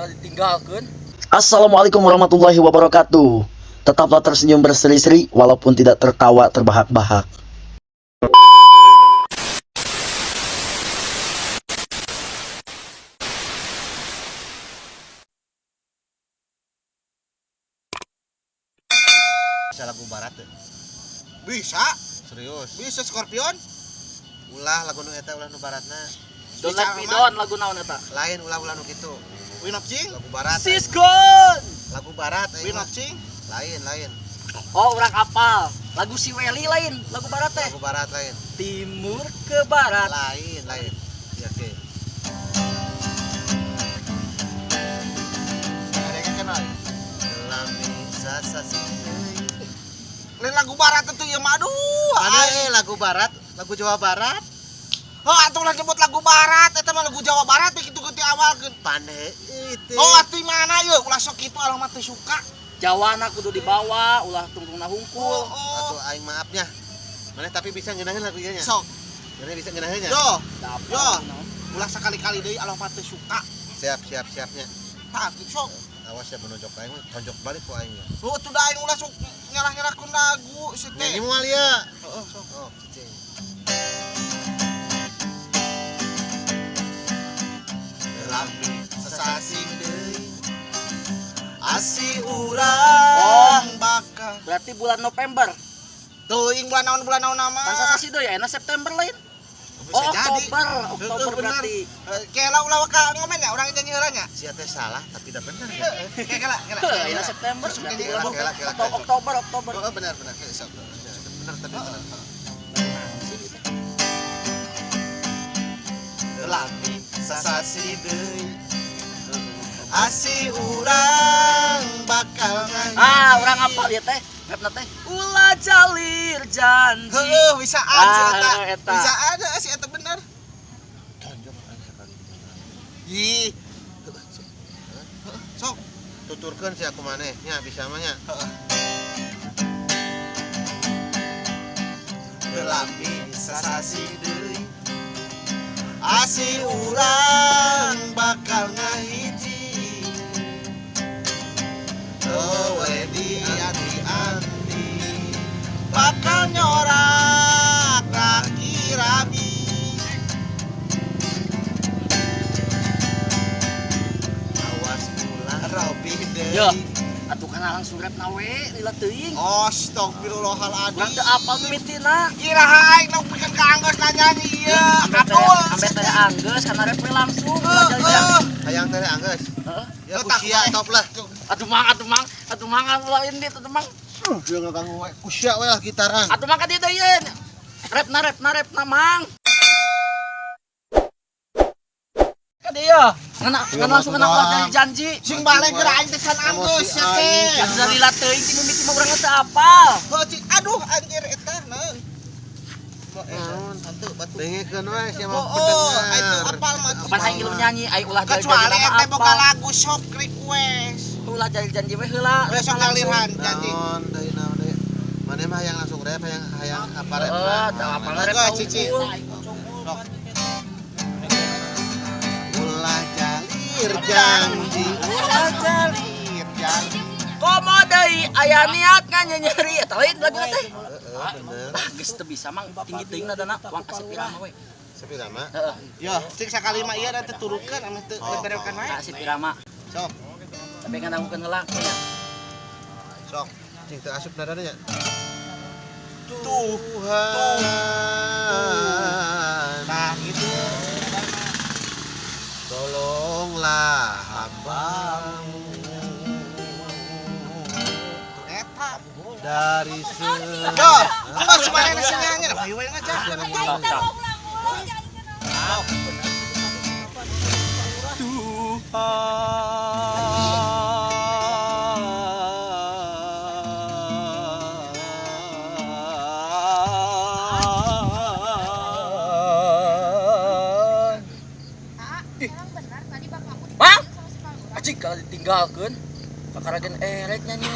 kalau ditinggalkan. Assalamualaikum warahmatullahi wabarakatuh. Tetaplah tersenyum berseri-seri walaupun tidak tertawa terbahak-bahak. Bisa lagu barat tuh. Bisa, Serius. bisa Scorpion. Ulah lagu nu eta ulah nu baratna. Don't Bisa let me aman. down lagu naon eta? Lain ulah-ulah nu kitu. Win of Cing, Lagu barat. Siskon. Lagu barat aing Win mah. of Cing. Lain, lain. Oh, orang apal. Lagu si Welly lain, lagu barat teh. Lagu barat lain. Timur ke barat. Lain, lain. Ya oke. Ada yang kenal. Lami sasasi deui. Lain lagu barat itu ya mah aduh. Mana aing. lagu barat, lagu Jawa Barat. Oh, atuh lah nyebut lagu barat, eta mah lagu Jawa Barat teh kitu geuti awal keun. Pane itu. Oh, atuh mana ye ulah sok kitu alah mah teu suka. Jawana kudu dibawa, ulah tungtungna hungkul. Oh, oh. Atuh aing maafnya. Mana tapi bisa ngeunaheun lagu ieu nya. Sok, Mana bisa ngeunaheun nya. yo, Da apal, Yo. naon. Ulah sekali-kali deui alah mah teu suka. Siap, siap, siapnya. Tah, atuh sok. Awas ya menonjok aing, mah, tonjok balik ku aing. Oh, atuh da aing ulah sok nyerah-nyerahkeun lagu si teh. Nyanyi moal ya. Heeh, sok. Oh, cicing. Lami sasasing deui. Asih urang bakal. Berarti bulan November. Teuing bulan naon nama. Pan sasasi deui ya, enak September lain. Bisa Oh, jadi. Oktober, Oktober Heeh, bener. berarti. Eh, Kela ulah waka ngomen ya urang nyanyi heula nya. Sia teh salah tapi dah bener ya. Heeh, kela kela. Heuh, enak September Terus berarti nyanyi bulan kela, kela, kela, Oktober, kela. Oktober, Oktober. Heeh, benar benar. Sok. Bener tapi bener. Lami sasasi deui. Asih urang bakal ngahiji. Ah, urang apal ya teh. Rapna teh. Ulah jalir janji. Heeh, bisa si eta. Ah, eta. Bisa ada si eta bener. Tonjok aing sekali. Ih. Sok. Tuturkeun si aku maneh nya bisa mah nya. Lami sasasi deui. Asih urang bakal ngahiji. Ewe di anti-anti bakal nyorak raki rabi. Awas ulah Robi Yo. deui. Atuh kana langsung rapna we, lila teuing. Astagfirullahaladzim. Urang teu apal mimitina. Iraha aing nu pikeun ka anggeus nyanyi ieu. Ambe teh, Atul. ambe teh anggeus kana rap we langsung. Ulah jalir janji. Hayang teh anggeus. Heeh. Ya ku sia top lah. Atuh mang, atuh mang, atuh mang ulah indit atuh mang. Dia ngaganggu we. Ku sia we lah gitaran. Atuh mang ka dieu deui ye. Rapna rapna rapna mang. Ka dieu. Ngana ngana langsung ngana ulah jalir janji. Sing balik geura aing teh can anggeus ya teh. Atuh dari lila teuing ti mimiti mah urang teu apal. Heuh, cing. Aduh anjir eta naon. Naon? Dengekeun we sia mah Oh, oh, aing teu pendengar. apal mah. Pan aing ngilu nyanyi, aing ulah jalir janji Kecuali mah ente boga apal. lagu sok request. Ulah jalir janji we heula. We sok ngaliran janji. Naon deui naon deui. Maneh mah hayang langsung rap hayang hayang apa rap. Heeh, teu apal rap Heeh, Cici. unggul. Sok. Ulah jalir janji, ulah jalir janji. Komo deui aya niat nganyenyeri eta lain lagu teh. Heeh, bener. Ah, geus teu bisa mang tinggi teuing nadana wang kasep irama we. Sepi lama. Heeh, Yo, cing sakali mah ieu da teu turukeun ame teu beberekeun wae. kasep irama. Sok, Tapi kan aku heula nya. sok. Cing teu asup nadana nya. Tuh. Tuhan. Nah, gitu. Tolonglah hambamu Eta. dari segala Yo, enggak cuma nanya sing nyanyi, hayu we ngajarkeun. Sok, sok. Tuhan. Emang benar tadi bapakku Mang! dipanggil sama si Pak Lurah. Anjing kalau ditinggalkeun kakaragen erek nyanyi.